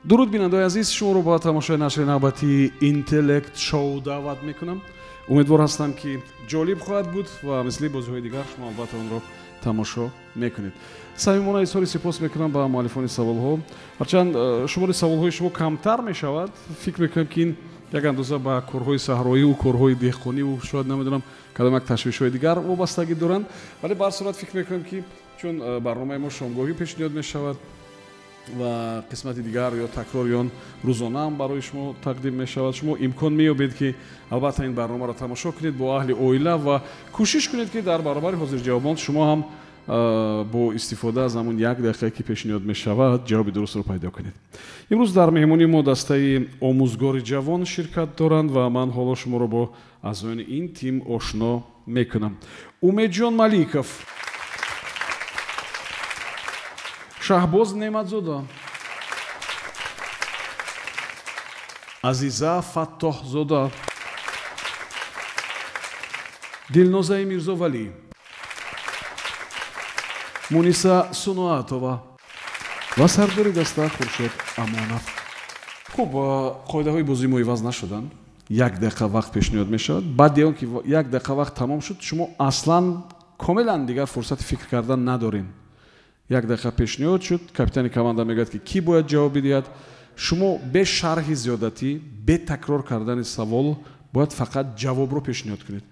Дуруд, бинандаои азиз, шуморо ба тамошои нашри навбатии Интеллект Шоу даъват мекунам. Умедвор ҳастам, ки ҷолиб хоҳад буд ва мисли бозиҳои дигар шумо албатта онро тамошо мекунед. Самимона изҳори сипос мекунам ба муаллифони саволҳо. Ҳарчанд шумори саволҳои шумо камтар мешавад, фикр мекунам, ки ин як андоза ба корҳои саҳроиву корҳои деҳқониву шояд намедонам кадом як ташвишҳои дигар вобастагӣ доранд, вале ба ҳар сурат фикр мекунам, ки чун барномаи мо шомгоҳӣ пешниҳод мешавад ва қисмати дигар ё такрори он рӯзонаам барои шумо тақдим мешавад, шумо имкон меёбед, ки албатта ин барномаро тамошо кунед бо аҳли оила ва кӯшиш кунед, ки дар баробари ҳозирҷавобон шумо ҳам бо истифода аз ҳамун як дақиқае, ки пешниҳод мешавад, ҷавоби дурустро пайдо кунед. Имрӯз дар меҳмонии мо дастаи омӯзгори ҷавон ширкат доранд ва ман ҳоло шуморо бо аъзоёни ин тим ошно мекунам. Умедҷон Маликов, Шаҳбоз Неъматзода, Азиза Фаттоҳзода, Дилнозаи Мирзовалӣ, Муниса Суноатова ва сардори даста Хуршед Амонов. Хуб, қоидаҳои бозии мо иваз нашуданд. Як дақиқа вақт пешниҳод мешавад. Баъди он ки як дақиқа вақт тамом шуд, шумо аслан комилан дигар фурсати фикр кардан надорем. Як дақиқа пешниҳод шуд, капитани команда мегӯяд, ки кӣ бояд ҷавоб бидиҳад. Шумо бе шарҳи зиёдатӣ, бе такрор кардани савол бояд фақат ҷавобро пешниҳод кунед.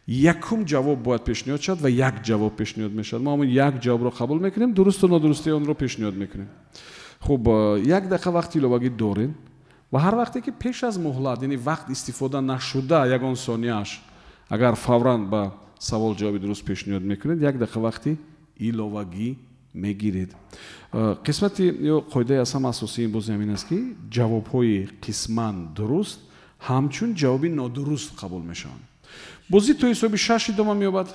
Якум ҷавоб бояд пешниҳод шавад ва як ҷавоб пешниҳод мешавад. Мо ҳамон як ҷавобро қабул мекунем, дурусту нодурустии онро пешниҳод мекунем. Хуб, як дақиқа вақти иловагӣ дорем ва ҳар вақте ки пеш аз муҳлат, яъне вақт истифода нашуда ягон сонияаш, агар фавран ба савол ҷавоби дуруст пешниҳод мекунед, як дақиқа вақти иловагӣ мегиред. Қисмати ё қоидаи аз ҳама асосии ин бозӣ ҳамин аст, ки ҷавобҳои қисман дуруст ҳамчун ҷавоби нодуруст қабул мешаванд. Бозӣ то ҳисоби шаш идома меёбад.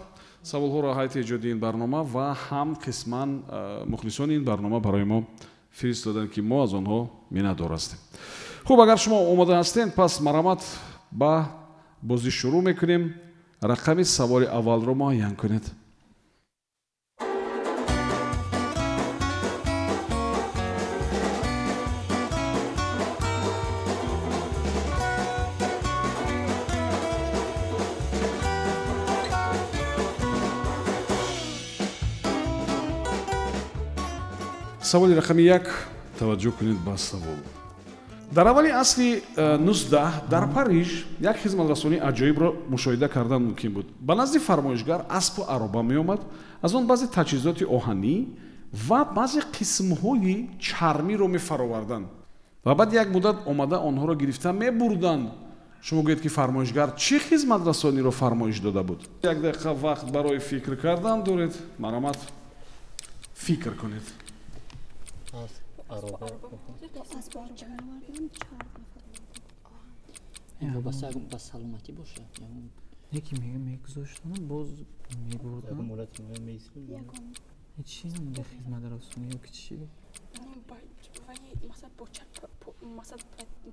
Саволҳоро ҳайати эҷодии ин барнома ва ҳам қисман мухлисони ин барнома барои мо фиристоданд, ки мо аз онҳо миннатдор ҳастем. Хуб, агар шумо омода ҳастед, пас марҳамат, ба бозӣ шурӯъ мекунем. Рақами саволи аввалро муайян кунед. Саволи рақами як, таваҷҷӯҳ кунед ба савол. Дар аввали асри 19 дар Париж як хизматрасонии аҷоибро мушоҳида кардан мумкин буд. Ба назди фармоишгар аспу ароба меомад, аз он баъзе таҷҳизоти оҳанӣ ва баъзе қисмҳои чармиро мефароварданд ва баъд як муддат омада онҳоро гирифта мебурданд. Шумо гӯед, ки фармоишгар чӣ хизматрасониро фармоиш дода буд? Як дақиқа вақт барои фикр кардан доред. Марҳамат, фикр кунед. Ба саломатӣ бошад. Яке мегузоштанд, боз мебурданд. Чӣ намуди хизматрасонӣ ё ки чӣ?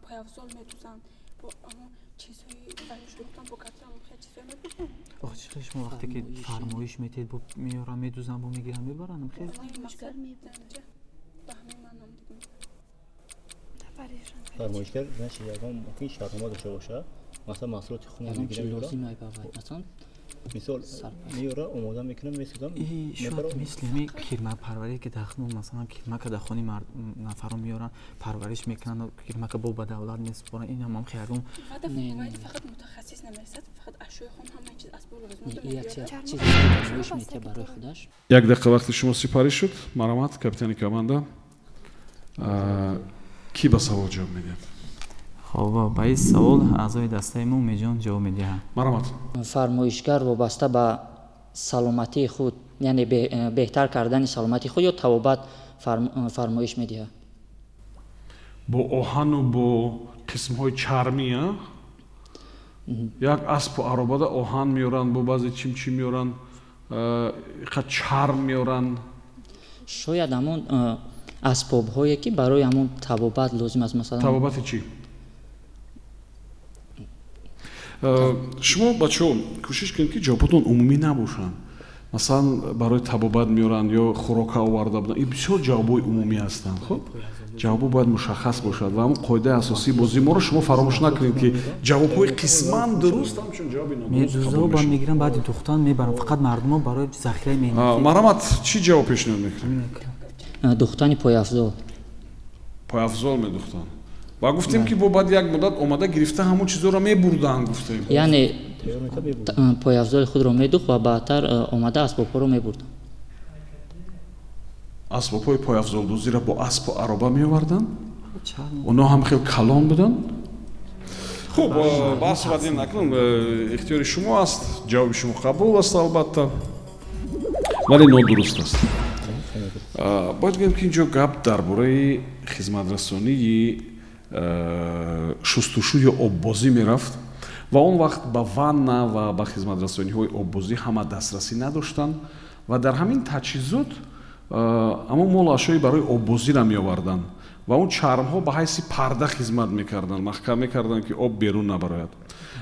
Пойафзол медузанд, бо чизҳои чизҳое. Ох, чӣ хел шумо вақте ки фармоиш метиҳед, бо меёрам, медузам, бо мегирам, мебаранд? Хел фармоишгар, значит, ягон мумкин шартнома дошта бошад, масалан, маҳсулоти худро мегирам, масалан мисол, меёра, омода мекунам, месозам. Шояд мисли ҳами кирмапарварие, ки дар масалан кирмака дар хони нафаро меёранд, парвариш мекунанд, кирмака бо ба давлат месупоранд, ин ҳам ягон фақат мутахассис намерасад, фақат ашёи хом, ҳамаи чиз асбоб. Чиз метия барои худаш. Як дақиқа вақти шумо сипарӣ шуд. Марҳамат, капитани команда, кӣ ба савол ҷавоб медиҳад? Хоб, ба ин савол аъзои дастаи мо Умедҷон ҷавоб медиҳад. Марҳамат. Фармоишгар вобаста ба саломатии худ, яъне беҳтар кардани саломатии худ ё табобат фармоиш медиҳад. Бо оҳану бо қисмҳои чармӣ, як аспу аробада оҳан меёранд, бо баъзе чимчи меёранд, чарм меёранд. Шояд ҳамон асбобҳое, ки барои ҳамон табобат лозим аст, масалан. Табобати чӣ? Шумо, бачаҳо, кӯшиш кунед, ки ҷавоботон умумӣ набошанд. Масалан, барои табобат меоранд ё хӯрока оварда буданд. Ин бисёр ҷавобҳои умумӣ ҳастанд. Хуб, ҷавобҳо бояд мушаххас бошад ва ҳамон қоидаи асосии бозии моро шумо фаромӯш накунед, ки ҷавобҳои қисман дуруст ҳамчун ҷавоби нодуруст қабул мешавад. Мегирам, баъди духтан мебарам. Фақат мардумо барои захираи меҳнатӣ. Марҳамат, чӣ ҷавоб пешниҳод мекунед? Духтани пойафзол. Пойафзол медухтанд. Ва гуфтем, ки бо баъд як муддат омада гирифта ҳамон чизоро мебурданд, гуфтем. Яъне пойафзоли худро медухт ва баъдтар омада асбобҳоро мебурданд. Асбобҳои пойафзолдӯзиро бо аспу ароба меоварданд. Онҳо ҳам хеле калон буданд. Хуб, баҳс бадин акнун ихтиёри шумо аст, ҷавоби шумо қабул аст албатта, вале нодуруст аст. Бояд гӯем, ки инҷо гап дар бораи хизматрасонии шустушӯ ё оббозӣ мерафт ва он вақт ба ванна ва ба хизматрасониҳои оббозӣ ҳама дастрасӣ надоштанд ва дар ҳамин таҷҳизот ҳамон молу ашёи барои оббозиро меоварданд ва он чармҳо ба ҳайси парда хизмат мекарданд, маҳкам мекарданд, ки об берун набарояд.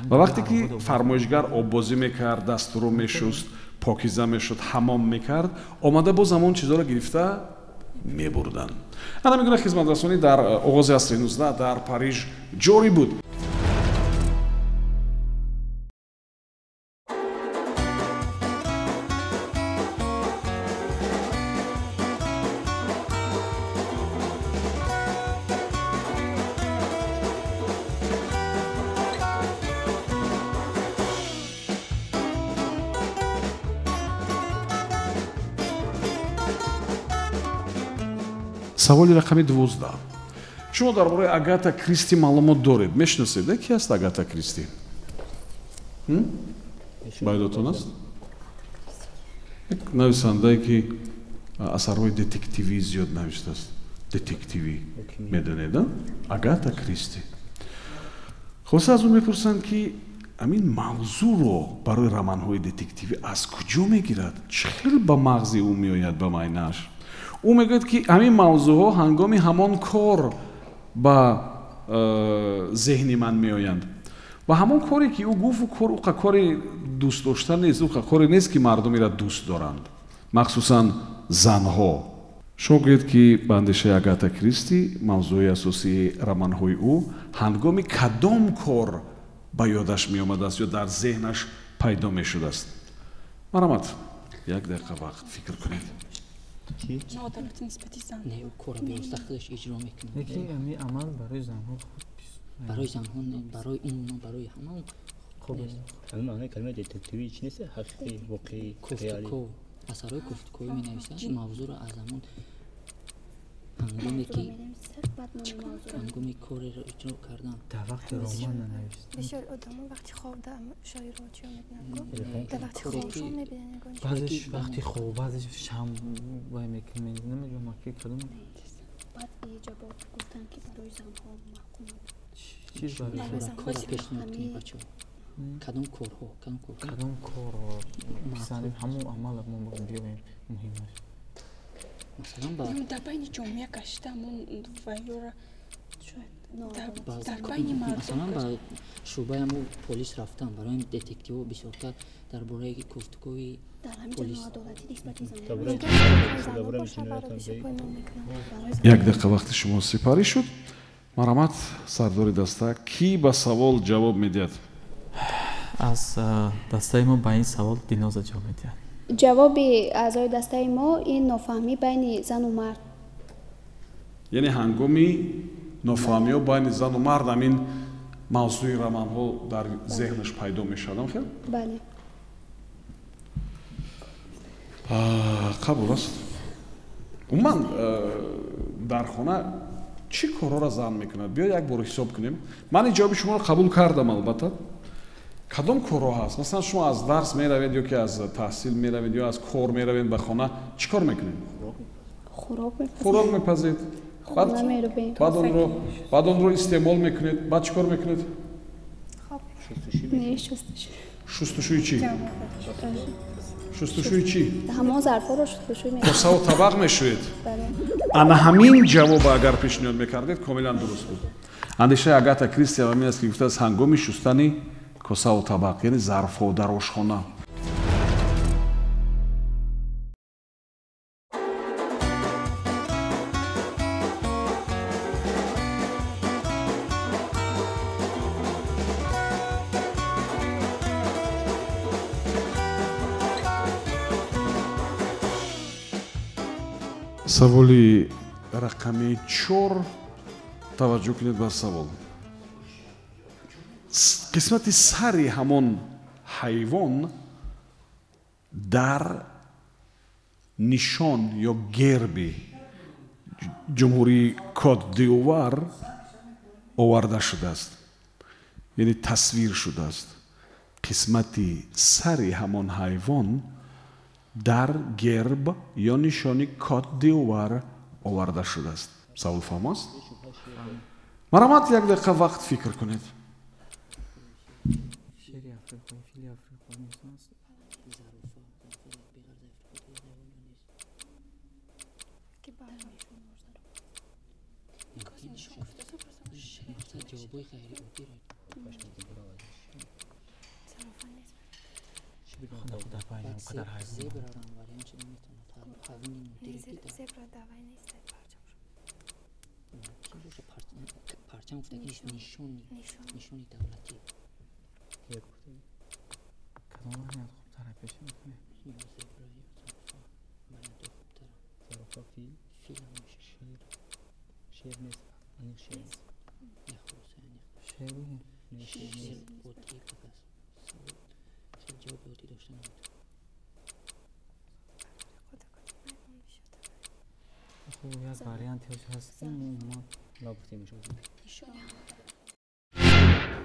Ва вақте ки фармоишгар оббозӣ мекард, дастуру мешуст, покиза мешуд, ҳамом мекард, омада боз ҳамон чизҳоро гирифта мебурданд. Ана мегӯяд, хизматрасонӣ дар оғози асри 19 дар Париж ҷорӣ буд. Саволи рақами 12. Шумо дар бораи Агата Кристи маълумот доред? Мешиносед, ки аст Агата Кристи? Ба ёдатон аст? Як нависандае, ки асарҳои детективӣ зиёд навиштааст. Детективӣ медонед, Агата Кристи. Хулоса, аз ӯ мепурсанд, ки ҳамин мавзӯъро барои романҳои детективӣ аз куҷо мегирад? Чӣ хел ба мағзи ӯ меояд, ба майнааш? Ӯ мегӯяд, ки ҳамин мавзӯъҳо ҳангоми ҳамон кор ба зеҳни ман меоянд. Ва ҳамон коре, ки ӯ гуфт, ӯ кор ӯ кори дӯст дошта нест, ӯ коре нест, ки мардум иро дӯст доранд, махсусан занҳо. Шумо гӯед, ки ба андешаи Агата Кристи мавзӯи асосии романҳои ӯ ҳангоми кадом кор ба ёдаш меомадааст ё дар зеҳнаш пайдо мешудааст? Марҳамат, як дақиқа вақт фикр кунед. Ноадолатӣ нисбати зан. Не, ӯ корро бевосита худаш иҷро мекунад. Лекин ҳамин амал барои занҳо худ барои занҳо не, барои умуман барои ҳама хуб аст. Ҳамин маънои калимаи детективӣ чӣ нест? Ҳақиқӣ, воқеӣ, реалӣ. Кофтуков, асарҳои кофтуковӣ менависад, мавзӯъро аз ҳамон ҳангоме ки ҳангоми кореро иҷро кардан. Дар вақти роман нанавист. Бисёр одамо вақти хоб дар шоиро чиё мебинанд, дар вақти хобшон мебинанд. Баъзеш вақти хоб, баъзеш шам вай мекунанд, намедонам ки кадом. Баъд ҷавоб гуфтанд, ки барои занҳо маъқул. Чиз барои кор пешниҳод кунед, бачаҳо. Кадом корҳо, кадом корҳо? Кадом корро писандем, ҳамон амалро мо биёем муҳим аст. Масалан, ба дар байни ҷомеа гашта ҳамон вайёра дар байни мардум. Масалан, ба шӯъбаи ҳамон полис рафтан, барои детективҳо бисёртар дар бораи кофтукови полис. Як дақиқа вақти шумо сипарӣ шуд. Марҳамат, сардори даста, кӣ ба савол ҷавоб медиҳад? Аз дастаи мо ба ин савол Дилноза ҷавоб медиҳад. Ҷавоби аъзои дастаи мо ин нофаҳмӣ байни зану мард. Яъне ҳангоми нофаҳмиҳо байни зану мард ҳамин мавзӯи романҳо дар зеҳнаш пайдо мешавад, хел? Бале. Қабул аст. Умуман дар хона чӣ корҳоро зан мекунад? Биё як бор ҳисоб кунем. Ман ин ҷавоби шуморо қабул кардам, албатта. Кадом корҳо ҳаст? Масалан, шумо аз дарс меравед ё ки аз таҳсил меравед ё аз кор меравед ба хона, чӣ кор мекунед? Хӯрок мепазед. Баъд онро истеъмол мекунед. Баъд чӣ кор мекунед? Шустушӯи чӣ? Шустушӯи чӣ? Ҳамон зарфҳоро шустушӯй мекунем. Косаву табақ мешӯед? Ана ҳамин ҷавобро агар пешниҳод мекардед, комилан дуруст буд. Андешаи Агата Кристи ҳамин аст, ки гуфтааст ҳангоми шустани косаву табақ, яъне зарфҳо дар ошхона. Саволи рақами 4. Таваҷҷӯҳ кунед ба савол. Қисмати сари ҳамон ҳайвон дар нишон ё герби ҷумҳурии Кот-д'Ивуар оварда шудааст, яъне тасвир шудааст. Қисмати сари ҳамон ҳайвон дар герб ё нишони Кот-д'Ивуар оварда шудааст. Савол фаҳм аст? Марҳамат, як дақиқа вақт фикр кунед.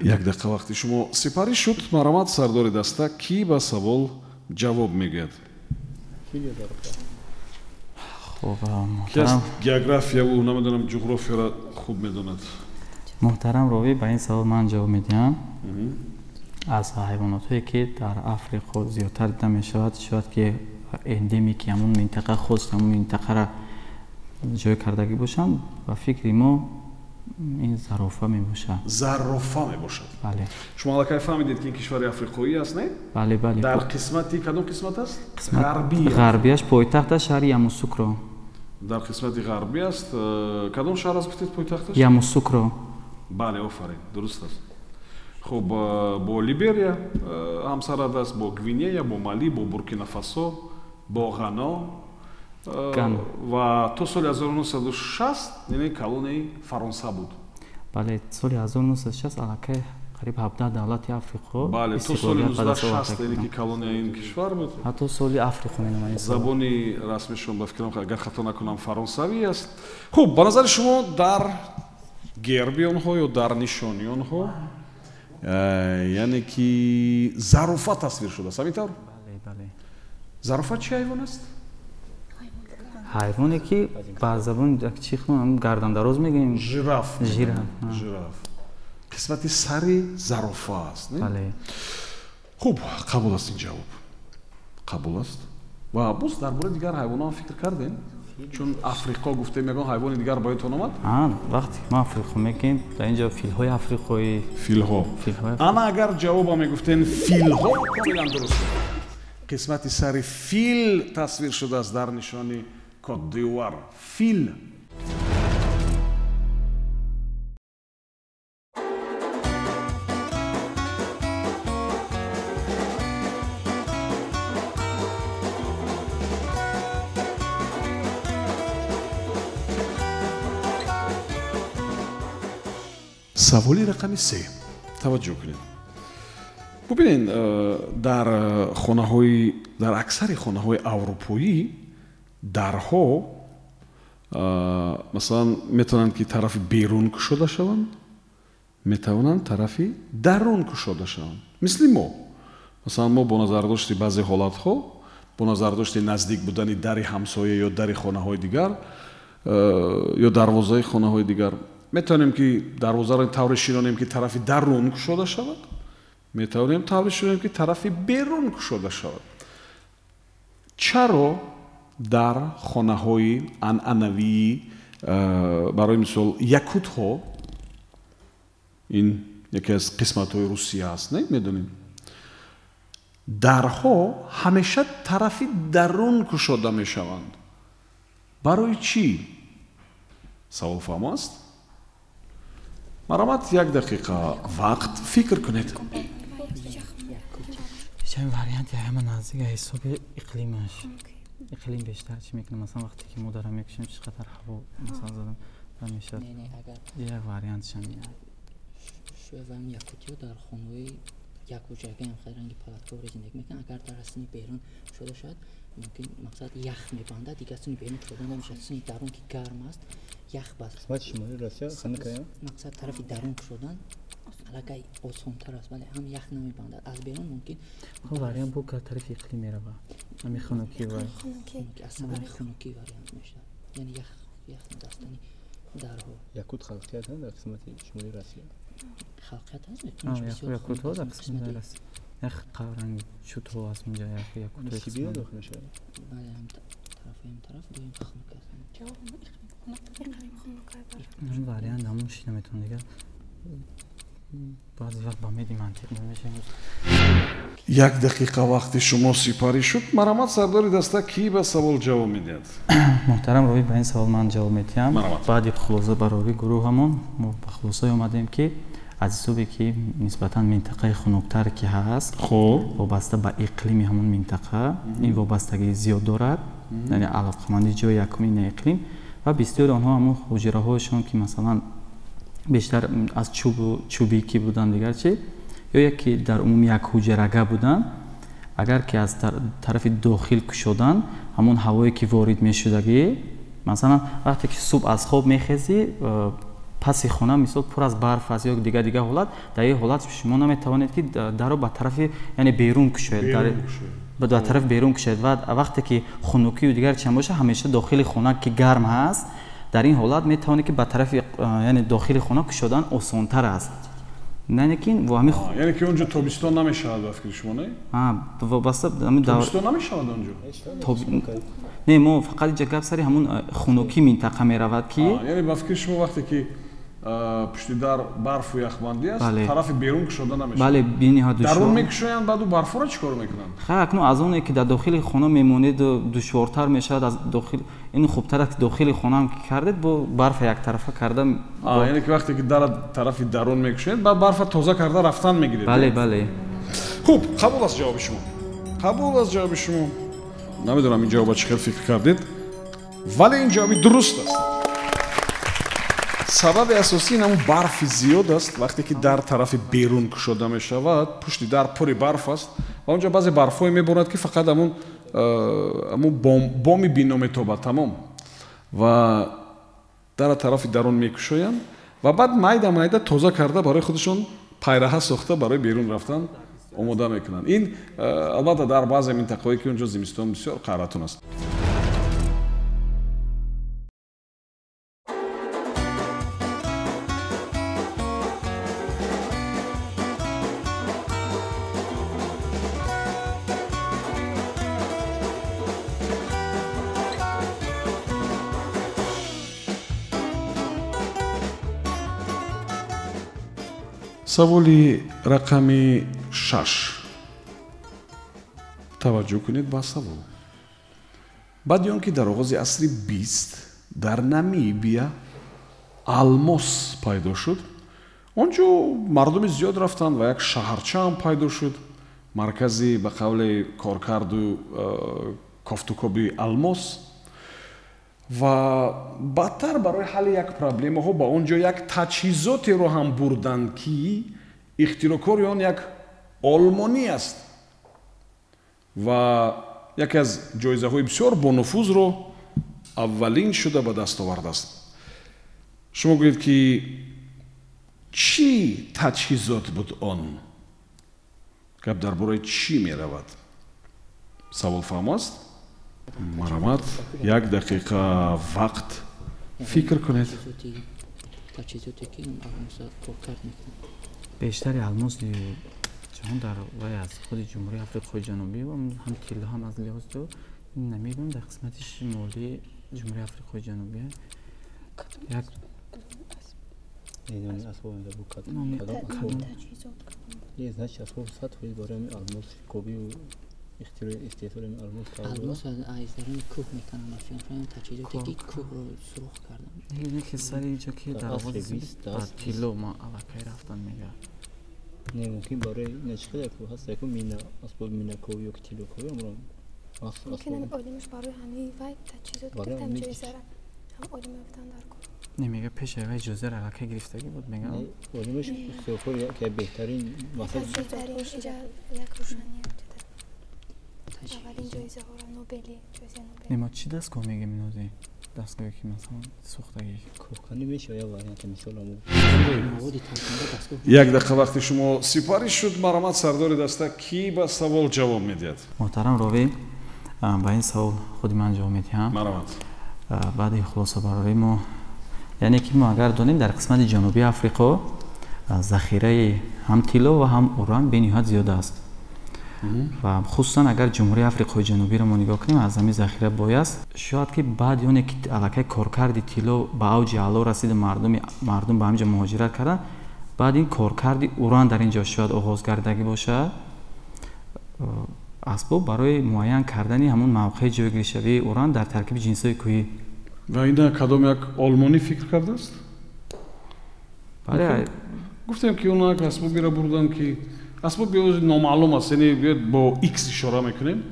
Як дақиқа вақти шумо сипарӣ шуд. Марҳамат, сардори даста, кӣ ба савол ҷавоб мегӯяд? Ки аст географияву намедонам ҷуғрофияро хуб медонад? Муҳтарам ровӣ, ба ин савол ман ҷавоб медиҳам. Аз ҳайвонотҳое ки дар Африқо зиёдтар дида мешавад, шояд ки эндемики ҳамон минтақа, хоси ҳамон минтақара ҷой кардагӣ бошанд, ба фикри мо ин зарофа мебошад. Зарофа мебошад. Бале. Шумо аллакай фаҳмидед, ки ин кишвари африқоӣ аст, не? Бале, бале. Дар қисмати кадом қисмат аст? Ғарбӣ. Ғарбиаш, пойтахташ шаҳри Ямусукро. Дар қисмати ғарбӣ аст. Кадом шаҳр аст гуфтед пойтахташ? Ямусукро. Бале, офарин, дуруст аст. Хуб, бо Либерия ҳамсарҳад аст, бо Гвинея, бо Мали, бо Буркина-Фасо, бо Ғано ва то соли 1960 яъне колонияи Фаронса буд. Бале, соли 1960 аллакай қариб 17 давлати Африқо. Бале, то соли 1960 яъне ки колонияи ин кишвар буд. Ҳатто соли Африқо меноманд. Забони расмишон, ба фикрам, агар хато накунам, фаронсавӣ аст. Хуб, ба назари шумо дар герби онҳо ё дар нишони онҳо яъне ки зарофа тасвир шудааст, ҳамин тавр? Бале, бале. Зарофа чӣ ҳайвон аст? Ҳайвоне ки ба забони чӣ гардандароз мегӯем? Жираф. Жираф. Жираф. Қисмати сари зарофа аст, не? Бале. Хуб, қабул аст ин ҷавоб. Қабул аст. Ва боз дар бораи дигар ҳайвонҳо ҳам фикр кардем? Чун Африқо гуфтем, ягон ҳайвони дигар ба ёдтон омад? Вақте мо Африқо мегӯем, дар инҷо филҳои африқоӣ. Филҳо. Ана агар ҷавоба мегуфтем филҳо, комилан дуруст. Қисмати сари фил тасвир шудааст дар нишони Кот-д'Ивуар. Фил. Саволи рақами 3. Таваҷҷӯҳ кунед. Бубинед, дар хонаҳои, дар аксари хонаҳои аврупоӣ дарҳо масалан метавонанд ки тарафи берун кушода шаванд, метавонанд тарафи дарун кушода шаванд. Мисли мо. Масалан, мо бо назардошти баъзе ҳолатҳо, бо назардошти наздик будани дари ҳамсоя ё дари хонаҳои дигар ё дарвозаи хонаҳои дигар, метавонем ки дарвозаро тавре шинонем ки тарафи дарун кушода шавад, метавонем тавре шинонем ки тарафи берун кушода шавад. Чаро дар хонаҳои анъанавии, барои мисол, якутҳо, ин яке аз қисматҳои Русия аст, не медонем, дарҳо ҳамеша тарафи дарун кушода мешаванд? Барои чӣ? Савол фаҳмо аст? Марҳамат, як дақиқа вақт фикр кунед. Чанд варианти ҳама наздик ҳисоби иқлимаш. Иқлим бештар чӣ мекунад? Масалан, вақте ки мо дара мекушем, чӣ қадар ҳаво масалан задан мешавад. Як вариантшам. Шояд ҳам якутиё дар хонаҳои як ҳуҷрагаам хеле ранги палаткаворе зиндагӣ мекунанд. Агар дар сини берун шуда шавад, мумкин мақсад ях мебандад, дигар сини берун шуда намешавад. Сини дарун ки гарм аст, ях баст. Қисмати шимолии Россия хунукая? Мақсад тарафи дарун шудан аллакай осонтар аст, вале ҳам ях намебандад. Аз берун мумкин. Хуб, вариант бу тарафи иқлим мерава. Ҳами хунукӣ ва аз сабаби хунукӣ вариант мешавад. Яъне ях дастани дарҳо. Якут халқият дар қисмати шимолии Россия. Халқият аст? Якутҳо дар қисмати Россия. Ях ранги чутҳо аз инҷа якутҳо. Сибир дохил мешавад? Бале, ҳам тарафи ҳам тараф дуюм хунук аст. Ин вариант ҳамон ши наметавон дигар. Баъзе вақт ба меди мантиқ намешавад. Як дақиқа вақти шумо сипарӣ шуд. Марҳамат, сардори даста кӣ ба савол ҷавоб медиҳад? Муҳтарам ровӣ, ба ин савол ман ҷавоб медиҳам. Баъди хулоса баровӣ гурӯҳамон мо ба хулосае омадем, ки аз ҳисобе ки нисбатан минтақаи хунуктар ки ҳаст, вобаста ба иқлими ҳамон минтақа ин вобастагии зиёд дорад, яъне алоқамандии ҷои якуми ин иқлим ва бисёри онҳо ҳамон ҳуҷраҳояшон ки масалан бештар аз чӯбӣ ки буданд, дигар чи ё яке дар умум як ҳуҷрага буданд, агар ки аз тарафи дохил кушоданд, ҳамон ҳавое ки ворид мешудагӣ, масалан вақте ки субҳ аз хоб мехезӣ, паси хона мисол пур аз барф аст ё дигар дигар ҳолат, дар ин ҳолат шумо наметавонед ки дарро ба тарафи яъне берун кушоед, ба тарафи берун кушоед. Ва вақте ки хунукию дигар чиам бошад, ҳамеша дохили хона ки гарм ҳаст, дар ин ҳолат метавонед ки ба тарафи яъне дохили хона кушодан осонтар аст. Яъне ки яъне ки онҷо тобистон намешавад ба фикри шумо, не? Вобаста тобистон намешавад онҷо? Не, мо фақат инҷа гап сари ҳамон хунукӣ минтақа меравад ки яъне ба фикри шумо вақте ки пушти дар барфу яхбандӣ аст, тарафи берун кушода намешавад. Бале, бениҳоят душвор. Дарун мекушоянд, баъду барфуро чӣ кор мекунанд? Ха, акнун аз оне ки дар дохили хона мемонед душвортар мешавад, аз дохил ин хубтар аст ки дохили хонаам ки кардед, бо барфа яктарафа карда. Яъне ки вақте ки дара тарафи дарун мекушоед, баъд барфа тоза карда рафтан мегиред. Бале, бале. Хуб, қабул аст ҷавоби шумо. Қабул аст ҷавоби шумо. Намедонам ин ҷавоба чӣ хел фикр кардед, вале ин ҷавоби дуруст аст. Сабаби асосӣ ин ҳамон барфи зиёд аст. Вақте ки дар тарафи берун кушода мешавад, пушти дар пури барф аст ва онҷо баъзе барфҳое меборад, ки фақат ҳамон боми бино метобад, тамом. Ва дара тарафи дарун мекушоянд ва баъд майда майда тоза карда барои худашон пайраҳа сохта барои берун рафтан омода мекунанд. Ин албатта дар баъзе минтақаҳое ки онҷо зимистон бисёр қаҳратон аст. Саволи рақами 6. Таваҷҷӯҳ кунед ба савол. Баъди он ки дар оғози асри 20 дар Намибия алмос пайдо шуд, он ҷо мардуми зиёд рафтанд ва як шаҳарча ҳам пайдо шуд, маркази ба қавли коркарду кофтукоби алмос. Ва баъдтар барои ҳалли як проблемаҳо ба он ҷо як таҷҳизотеро ҳам бурданд, ки ихтирокори он як олмонӣ аст ва яке аз ҷоизаҳои бисёр бонуфузро аввалин шуда ба даст овардааст. Шумо гӯед ки чӣ таҷҳизот буд он? Гап дар бораи чӣ меравад? Савол фаҳм аст? Марҳамат, як дақиқа вақт фикр кунед. Бештари алмоси ҷаҳон дар вай аз худи Ҷумҳурии Африқои Ҷанубӣ ва ҳам тилло ҳам аз лиҳози ду намедонам дар қисмати шимолии Ҷумҳурии Африқои Ҷанубӣ як алмос аз даруни кӯҳ мекананд, фикр таҷҳизоте ки кӯҳро сурох карданд. Не, ки сари инҷо ки дар оғози тилло ма аллакай рафтан мегӯяд. Не, мумкин барои ина чӣ қадар кӯҳ ҳаст, яку мина, асбоби минаковӣ ё ки тиллоковӣ амро Мумкин ҳами олимаш барои ҳамин вай таҷҳизот гирифтам ҷоизара. Ҳам олим ёфтан дар кор. Не, мега пеши вай ҷоизаро аллакай гирифтагӣ буд, мега. Олимаш устодкор яке беҳтарин масалан як рӯшанӣ аввалин ҷоизаҳоро Нобели, ҷоизаи Нобел. Не, мо чӣ дастгоҳ мегӯем инози? Дастгоҳе ки масалан сӯхтагӣ. Коркунӣ мешавад я вариант мисол аму. Як дақиқа вақти шумо сипарӣ шуд. Марҳамат, сардори даста кӣ ба савол ҷавоб медиҳад? Муҳтарам ровӣ, ба ин савол худи ман ҷавоб медиҳам. Марҳамат. Баъди хулосабарорӣ мо, яъне ки мо агар донем, дар қисмати ҷанубии Африқо захираи ҳам тилло ва ҳам уран бениҳоят зиёд аст. Ва хусусан агар Ҷумҳурии Африқои Ҷанубиро мо нигоҳ кунем, аз ҳамин захира бой аст. Шояд ки баъди оне ки аллакай коркарди тилло ба авҷи аъло расиду мардум ба ҳамин ҷо муҳоҷират карданд, баъд ин коркарди уран дар ин ҷо шояд оғоз гардагӣ бошад. Асбоб барои муайян кардани ҳамон мавқеи ҷойгиршавии уран дар таркиби ҷинсҳои кӯҳӣ. Ва ина кадом як олмонӣ фикр кардааст? Бале, гуфтем ки онҳо як асбоберо бурданд ки асбоби номаълум аст, яъне бо X ишора мекунем,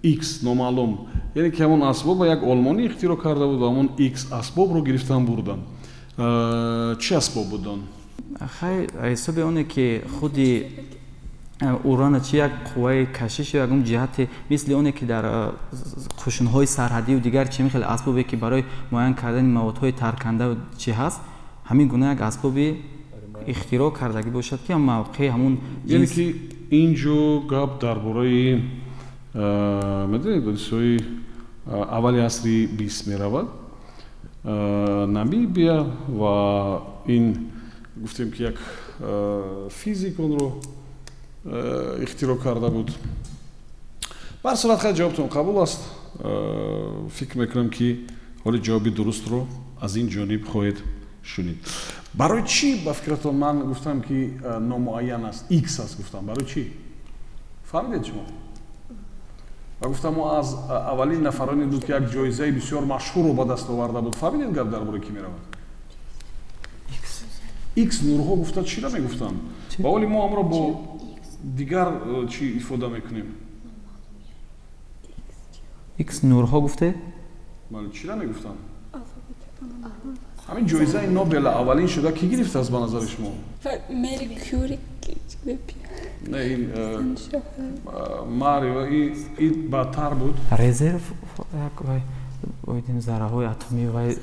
X номаълум, яъне ки ҳамон асбобро як олмонӣ ихтироъ карда буд ва ҳамон X асбобро гирифтан бурданд. Чӣ асбоб буд он? Хай, ҳисоби оне ки худи урана чи як қувваи кашиш ё ягон ҷиҳате, мисли оне ки дар қушунҳои сарҳадию дигар чӣ хел асбобе ки барои муайян кардани маводҳои тарканда чӣ ҳаст, ҳамин гуна як асбоби ихтироъ кардагӣ бошад ки мавқеи ҳамун. Яъне ки ин ҷо гап дар бораи медонед, ҳодисаҳои аввали асри 20 меравад. Намибия ва ин гуфтем ки як физик онро ихтироъ карда буд. Ба ҳар сурат, хай, ҷавобтон қабул аст. Фикр мекунам ки ҳоли ҷавоби дурустро аз ин ҷониб хоҳед шунид. Барои чӣ ба фикратон ман гуфтам ки номуайян аст, X аст гуфтам, барои чӣ? Фаҳмидед шумо? Ва гуфтам мо аз аввалин нафароне буд ки як ҷоизаи бисёр машҳурро ба даст оварда буд. Фаҳмидед гап дар бораи кӣ меравад? X нурҳо гуфта чиро мегуфтанд? Ва ҳоли мо амро бо дигар чӣ ифода мекунем? X нурҳо гуфте? Бале, чиро мегуфтанд? Ҳамин ҷоизаи Нобел аввалин шуда кӣ гирифтааст ба назари шумо? Мери Кюри. Не, ин Марио, ин баъдтар буд. Резерв як вай оидим зарраҳои атомӣ вай.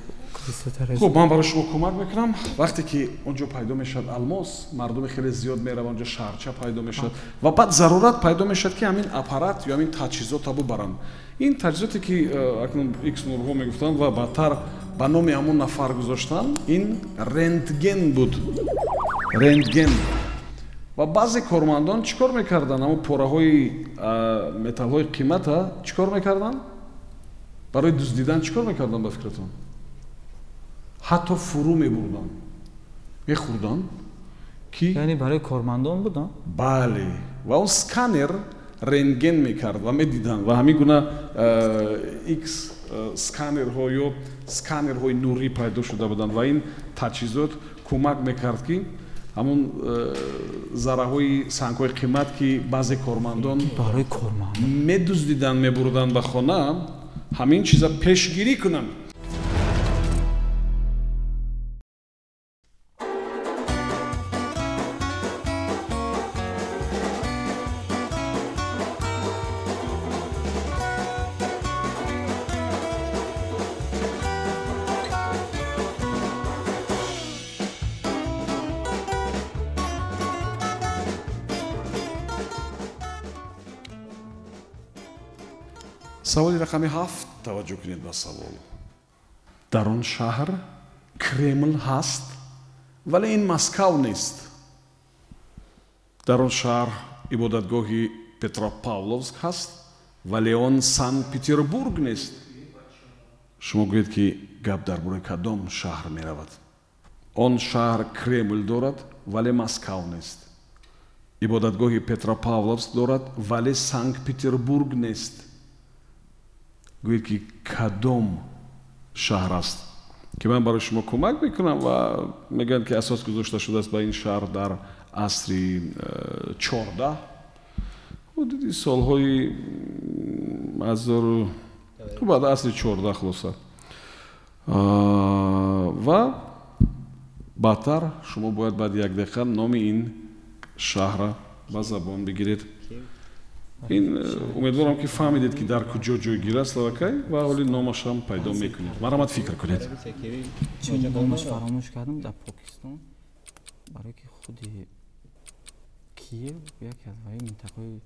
Хуб, ман барои шумо кӯмак мекунам. Вақте ки он ҷо пайдо мешавад алмос, мардуми хеле зиёд мераванд, он ҷо шаҳрча пайдо мешавад ва баъд зарурат пайдо мешавад ки ҳамин аппарат ё ҳамин таҷҳизотро бубаранд. Ин таҷҳизоте ки акнун X нурҳо мегуфтанд ва баъдтар ба номи ҳамон нафар гузоштанд, ин рентген буд. Рентген. Ва баъзе кормандон чӣ кор мекарданд? Ҳамон пораҳои металлҳои қимата чӣ кор мекарданд? Барои дуздидан чӣ кор мекарданд ба фикратон? Ҳатто фурӯ мебурданд, мехӯрданд ки яъне барои кормандон буданд? Бале, ва он сканер рентген мекард ва медиданд ва ҳамин гуна X сканерҳо ё сканерҳои нурӣ пайдо шуда буданд ва ин таҷҳизот кӯмак мекард ки ҳамон зарраҳои сангҳои қимат ки баъзе кормандон барои кормандон медуздиданд, мебурданд ба хона, ҳамин чиза пешгирӣ кунанд. Саволи рақами 7. Таваҷҷӯҳ кунед ба савол. Дар он шаҳр Кремл ҳаст, вале ин Москав нест. Дар он шаҳр ибодатгоҳи Петропавловск ҳаст, вале он Санкт-Петербург нест. Шумо гӯед ки гап дар бораи кадом шаҳр меравад? Он шаҳр Кремл дорад, вале Москав нест. Ибодатгоҳи Петропавловск дорад, вале Санкт-Петербург нест. Гӯед ки кадом шаҳр аст ки ман барои шумо кӯмак мекунам ва мегӯянд ки асос гузошта шудааст ба ин шаҳр дар асри 14, ҳудуди солҳои Баъд асри 14 хулоса. Ва баъдтар шумо бояд баъди як дақиқа номи ин шаҳра ба забон бигиред. Ин умедворам, ки фаҳмидед, ки дар куҷо ҷойгир аст аллакай, ва ҳоли номашам пайдо мекунед. Марҳамат, фикр кунед. Чун номаш фаромӯш кардам, дар Покистон, барое ки худи Киев яке аз ваи минтақаи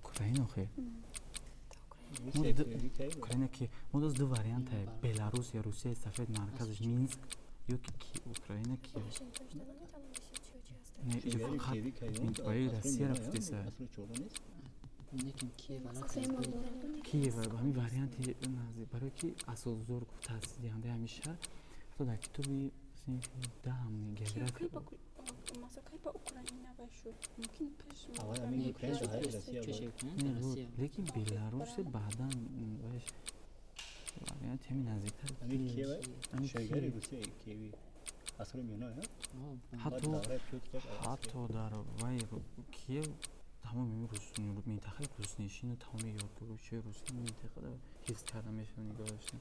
Украина охе Украина, ки мо ду варианта: Беларус ё Русияи Сафед, марказаш Минск, ё ки Украина, Киев. Фақат минтақаи Россияро гуфтеса. Киев ҳамин варианти, барое ки асосгузор, таъсисдиҳандаи ҳамин шаҳр, ҳатто дар китоби синфи даҳам география. Лекин Беларусе баъдан варианти ҳамин наздиктар. Ҳатто дар вай Киев тамоми минтақаи руснишину тамоми ёдгориҳои русия минтақада ҳифз карда мешавад, нигоҳ дошта.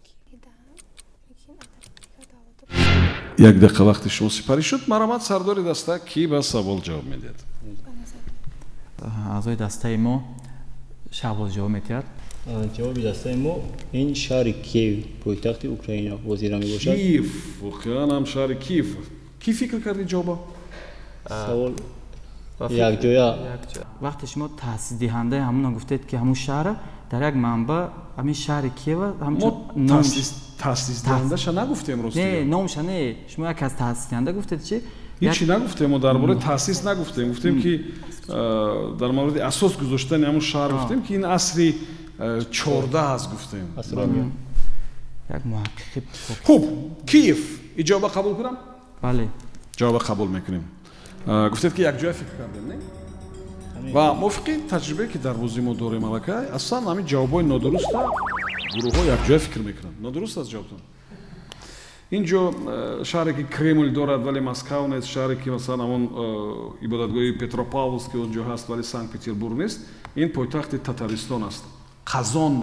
Як дақиқа вақти шумо сипарӣ шуд. Марҳамат, сардори даста, кӣ ба савол ҷавоб медиҳад? Аъзои дастаи мо Шаҳбоз ҷавоб медиҳад. Ҷавоби дастаи мо ин шаҳри Киев, пойтахти Украина ҳозира мебошад. Киев, воқеан ҳам шаҳри Киев. Кӣ фикр карди ҷавоба? Савол якҷоя. Вақте шумо таъсисдиҳандаи ҳамона гуфтед, ки ҳамун шаҳра дар як манбаъ ҳамин шаҳри Киева. Таъсисдиҳандаша нагуфтем, рости. Не, номша не, шумо як аз таъсисдиҳанда гуфтед чи? Ҳичи нагуфтем, мо дар бораи таъсис нагуфтем. Гуфтем, ки дар мавриди асос гузоштани ҳамун шаҳр гуфтем, ки ин асри 14 аст, гуфтем. Як муҳаққиқи. Хуб, Киев иҷоба қабул кунам? Бале. Ҷавоба қабул мекунем. Гуфтед, ки якҷоя фикр кардем, не? Ва мувофиқи таҷрибае, ки дар бозии мо дорем аллакай, аслан ҳамин ҷавобҳои нодуруста гурӯҳҳо якҷоя фикр мекунанд. Нодуруст аст ҷавобтон. Ин ҷо шаҳре, ки Кремл дорад, вале Москав нест, шаҳре, ки масалан ҳамон ибодатгоҳи Петропавловск, ки он ҷо ҳаст, вале Санкт Петербург нест, ин пойтахти Татаристон аст, Қазон.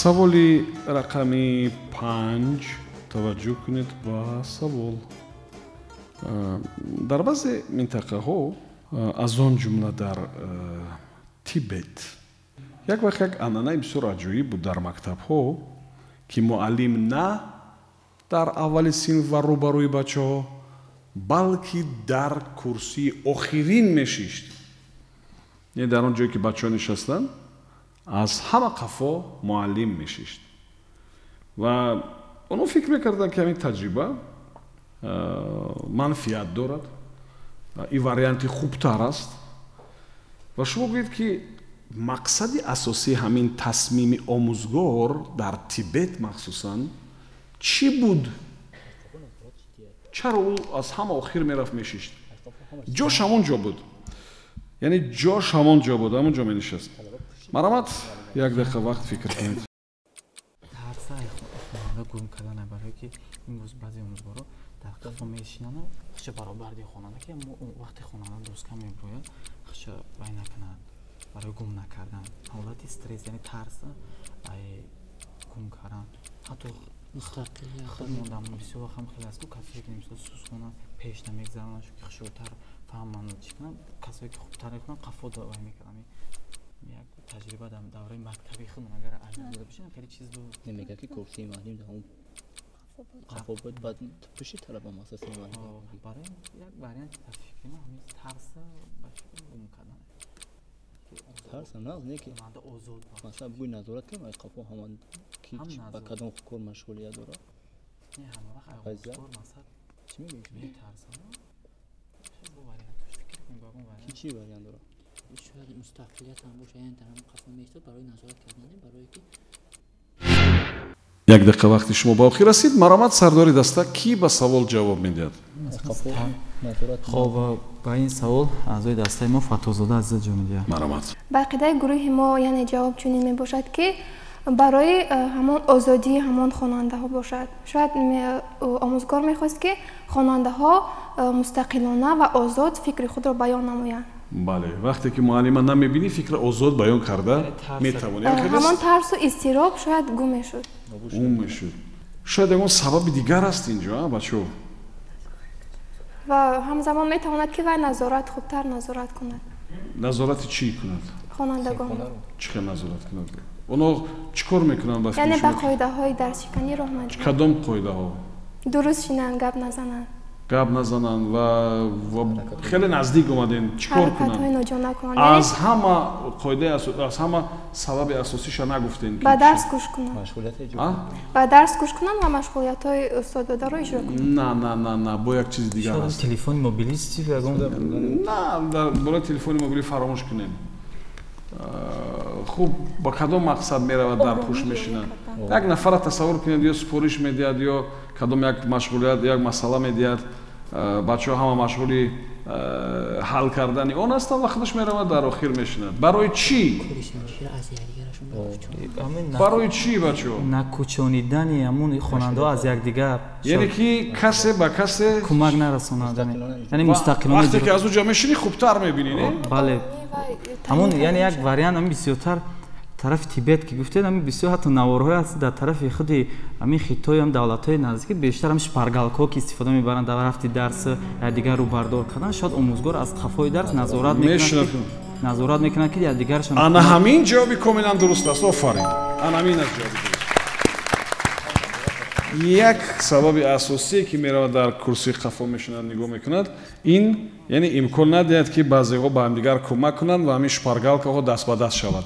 Саволи рақами 5. Таваҷҷӯҳ кунед ба савол. Дар баъзе минтақаҳо, аз он ҷумла дар Тибет, як вақт як анъанаи бисёр аҷоиб буд дар мактабҳо, ки муаллим на дар аввали синф ва рӯбарӯи бачаҳо, балки дар курсии охирин мешишт, яъне дар он ҷое, ки бачаҳо нишастанд, аз ҳама қафо муаллим мешишт. Ва онҳо фикр мекарданд, ки ҳамин таҷриба манфиат дорад, ин варианти хубтар аст. Ва шумо гӯед, ки мақсади асосии ҳамин тасмими омӯзгор дар Тибет махсусан чӣ буд? Чаро ӯ аз ҳама охир мерафт, мешишт? Ҷош ҳамон ҷо буд, яъне ҷош ҳамон ҷо буд, ҳамон ҷо менишаст. Марҳамат, як дақиқа вақт фикр кунед. Тарса хонанда гум кардана, барое ки имрӯз баъзе омӯзгоро дар қафо мешинанд, худша баробарди хонанда, ки вақте хонанда доска меброяд, худша вай накунад, барои гум накардан, ҳолати стресс, яъне тарса гум кардан. Ҳатто худ мондам бисёр вақт ҳам хеле аст, ку касое ки мисол сус хонанд, пеш намегзаронанд, чунки хушрӯтар фаҳманд, чӣ кунанд, касое ки хубтар мехонанд, қафо вай мекарданд. Як таҷриба дар давраи мактаби худмон агар аҳамият дода бошем, хеле чиз буд. Намегӯяд, ки курсии муаллим дар он қафо буд, баъд пушти талаба мақсади муаллим. Барои як варианти дар фикри ман ҳамин тарса ба гум кардан. Тарса нағз не, ки хонанда озод. Масалан, буй назорат кунам, ай қафо ҳаман ки ба кадом кор машғулият дорад. Не, ҳама вақт омӯзгор мақсад чӣ мегӯӣ? Метарсам. Бо вариантош фикр кунем, бо ягон вариант. Ки чӣ вариант дорад? Шояд мустақилият ҳам бошад, яъне дар ҳамон қафо меистод барои назорат кардани, барое ки Як дақиқа вақти шумо ба охир расид. Марҳамат, сардори даста, кӣ ба савол ҷавоб медиҳад? Хоб, Ба ин савол аъзои дастаи мо Фаттоҳзода Азиза ҷавоб медиҳад. Марҳамат. Ба ақидаи гурӯҳи мо, яъне ҷавоб чунин мебошад, ки барои ҳамон озодии ҳамон хонандаҳо бошад. Шояд омӯзгор мехост, ки хонандаҳо мустақилона ва озод фикри худро баён намоянд. Бале, вақте ки муаллима намебинӣ, фикра озод баён карда метавонӣ. Ҳамон тарсу изтироб шояд гум мешуд. Гум мешуд. Шояд ягон сабаби дигар аст инҷо, бачаҳо? Ва ҳамзамон метавонад, ки вай назорат, хубтар назорат кунад. Назорати чӣ кунад? Хонандагон. Чӣ хел назорат кунад? Онҳо чӣ кор мекунанд ба фикри Яъне шумо? Ба қоидаҳои дарсшиканӣ роҳ надиҳанд. Кадом қоидаҳо? Дуруст шинанд, гап назананд. Гап назананд ва хеле наздик омадем. Чӣ кор кунанд? Ҳаракатҳои ноҷо накунанд. Аз ҳама қоидаи, аз ҳама сабаби асосиша нагуфтем. Ба дарс гӯш кунанд. Ба дарс гӯш кунанд ва машғулиятҳои устоддодаро иҷро кунанд. На, на, на, на, бо як чизи дигар аст. Телефони мобилист ягон? На, дар бораи телефони мобилӣ фаромӯш кунем. Хуб, ба кадом мақсад меравад, дар пушт мешинад? Як нафара тасаввур кунед, ё супориш медиҳад, ё кадом як машғулият, як масъала медиҳад, бачаҳо ҳама машғули ҳал кардани он ҳастанд ва худаш меравад, дар охир мешинад. Барои чӣ? Барои чӣ, бачаҳо? Накӯчонидани ҳамон хонандаҳо аз якдигар. Яъне ки касе ба касе кӯмак нарасонад, яъне мустақилона. Вақте ки аз ӯ ҷо мешинӣ, хубтар мебинӣ, не? Бале, ҳамон, яъне як вариант ҳамин бисёртар тарафи Тибет ки гуфтед, ҳамин бисёр ҳатто наворҳое ҳаст дар тарафи худи ҳамин Хитой ҳам, давлатҳои наздики бештар ҳам шпаргалкҳо ки истифода мебаранд дар рафти дарс, якдигар рӯбардор кардан. Шояд омӯзгор аз қафои дарс назорат мекунад, ки якдигаршон. Ана ҳамин ҷавоби комилан дуруст аст. Офарин, ана ҳамин аст ҷавоби дуруст. Як сабаби асосие, ки меравад, дар курсии қафо мешинад, нигоҳ мекунад, ин яъне имкон надиҳад, ки баъзеҳо ба ҳамдигар кӯмак кунанд ва ҳамин шпаргалкаҳо даст ба даст шавад.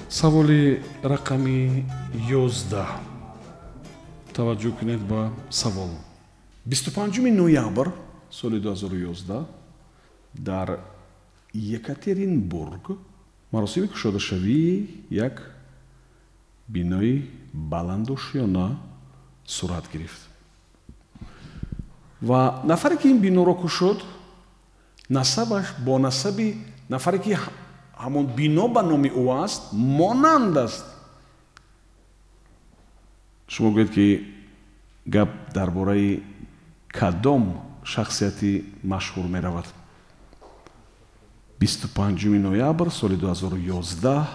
Саволи рақами 11. Таваҷҷӯҳ кунед ба савол. 25 ноябр соли 2011 дар Екатеринбург маросими кушодашавии як бинои баландошёна сурат гирифт ва нафаре, ки ин биноро кушод, насабаш бо насаби нафаре, ки ҳамон бино ба номи ӯ аст, монанд аст. Шумо гӯед, ки гап дар бораи кадом шахсияти машҳур меравад? 25 ноябр соли 2011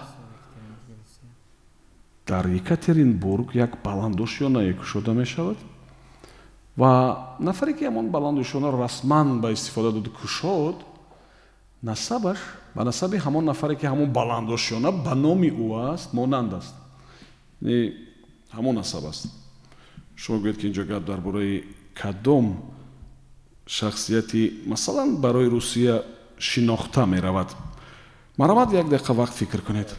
дар Екатеринбург як баландошёнае кушода мешавад ва нафаре, ки ҳамон баландошёнаро расман ба истифода доду кушод, насабаш ба насаби ҳамон нафаре, ки ҳамон баландошёна ба номи ӯ аст, монанд аст, ҳамон насаб аст. Шумо гӯед, ки инҷо гап дар бораи кадом шахсияти, масалан, барои Русия шинохта меравад? Марҳамат, як дақиқа вақт фикр кунед.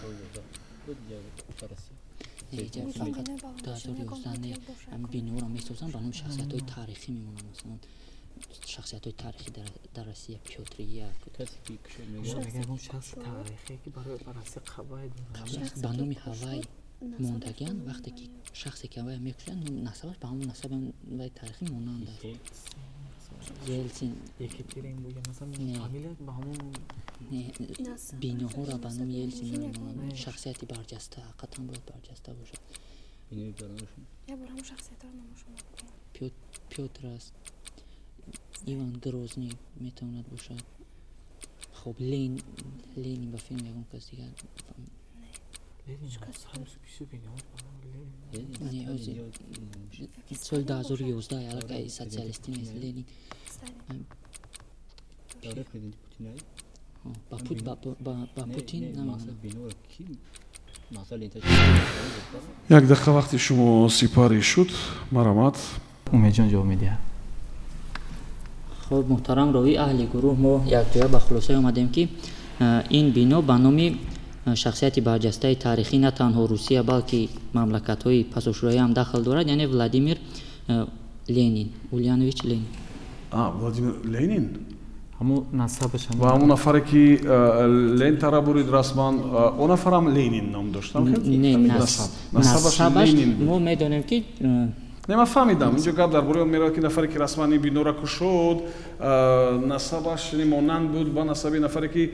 Фақат 2011 биноро месозанд, ба номи шахсиятҳои таърихӣ мемонанд, масалан, шахсиятҳои таърихӣ дар Россия, Пётр Як. Шахси таърихие ки барои Россия қабай. Ба номи ҳавай мондагиан. Вақте ки шахсе ки ҳавая мекушанд, насабаш ба ҳамон насаби вай таърихӣ монанд аст. Елсин. Биноҳоро ба номи Елсин намемонанд. Шахсияти барҷаста ҳақиқатан бояд барҷаста бошад. Пётр аст, Иван Грозний метавонад бошад. Хоб, Ленин ба филм, ягон кас дигар. Не, соли 2011 аллакай социалистӣ нест Ленин. Ба Путин. Як дақиқа вақти шумо сипарӣ шуд. Марҳамат. Умедҷон ҷавоб медиҳад. Хоб, муҳтарам ровӣ, аҳли гурӯҳ, мо якҷоя ба хулосае омадем, ки ин бино ба номи Шахсияти барҷастаи таърихӣ на танҳо Русия, балки мамлакатҳои пасошӯравӣ ҳам дахл дорад, яъне Владимир Ленин, Ульянович Ленин. Владимир Ленин? Ҳамун насабаш ва ҳамун нафаре ки лентара бурид расман, он нафарам Ленин ном дошт? Не, насабаш мо медонем ки Не, ман фаҳмидам, инҷо гап дар бораи он меравад, ки нафаре ки расман ин бинора кушод, насабаш монанд буд ба насаби нафаре ки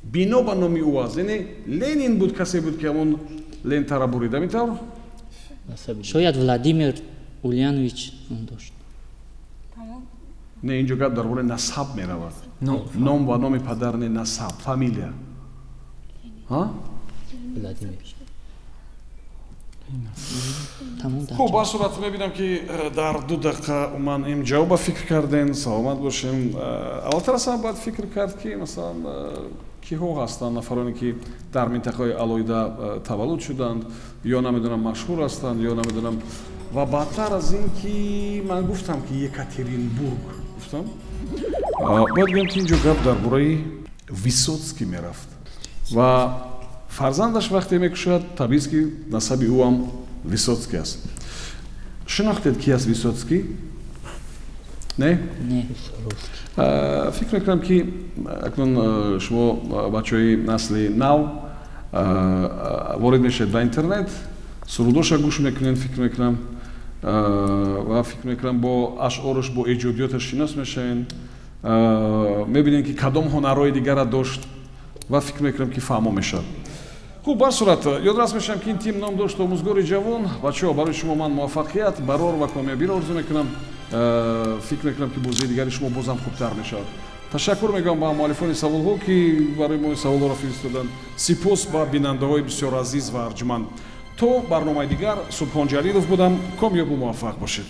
бино ба номи ӯ аст, яъне Ленин буд, касе буд ки ҳамон лентара бурид, ҳамин тавр? Шояд Владимир Ульянович ном дошт. Не, инҷо гап дар бораи насаб меравад, ном ва номи падар, не насаб, фамилия. Хуб, ба сурат мебинам, ки дар 2 дақиқа ман ин ҷавоба фикр кардем. Саломат бошем. Аввалтар аз ҳама бояд фикр кард, ки масалан киҳо ҳастанд нафароне, ки дар минтақаҳои алоҳида таваллуд шуданд ё намедонам машҳур ҳастанд ё намедонам. Ва баъдтар аз ин ки ман гуфтам, ки Екатеринбург гуфтам, бояд гӯям, ки инҷо гап дар бораи Висотский мерафт ва фарзандаш вақте мекушад, табиист, ки насаби ӯ ҳам Висотский аст. Шинохтед, ки аст Висотский? Не? Не. Фикр мекунам, ки акнун шумо бачаҳои насли нав ворид мешавед ба интернет, сурудоша гӯш мекунед, фикр мекунам, ва фикр мекунам бо ашъораш, бо эҷодиёташ шинос мешавед, мебинед, ки кадом ҳунарҳои дигара дошт ва фикр мекунам, ки фаҳмо мешавад. Хуб, бар сурат ёдрас мешавам, ки ин тим ном дошт омӯзгори ҷавон. Бачаҳо, барои шумо ман муваффақият, барор ва комёбиро орзу мекунам. Фикр мекунам, ки бозии дигари шумо бозам хубтар мешавад. Ташаккур мегӯям ба муаллифони саволҳо, ки барои мо саволҳоро фиристоданд. Сипос ба бинандаҳои бисёр азиз ва арҷманд. То барномаи дигар, Субҳон Ҷалилов будам. Комёбу муваффақ бошед.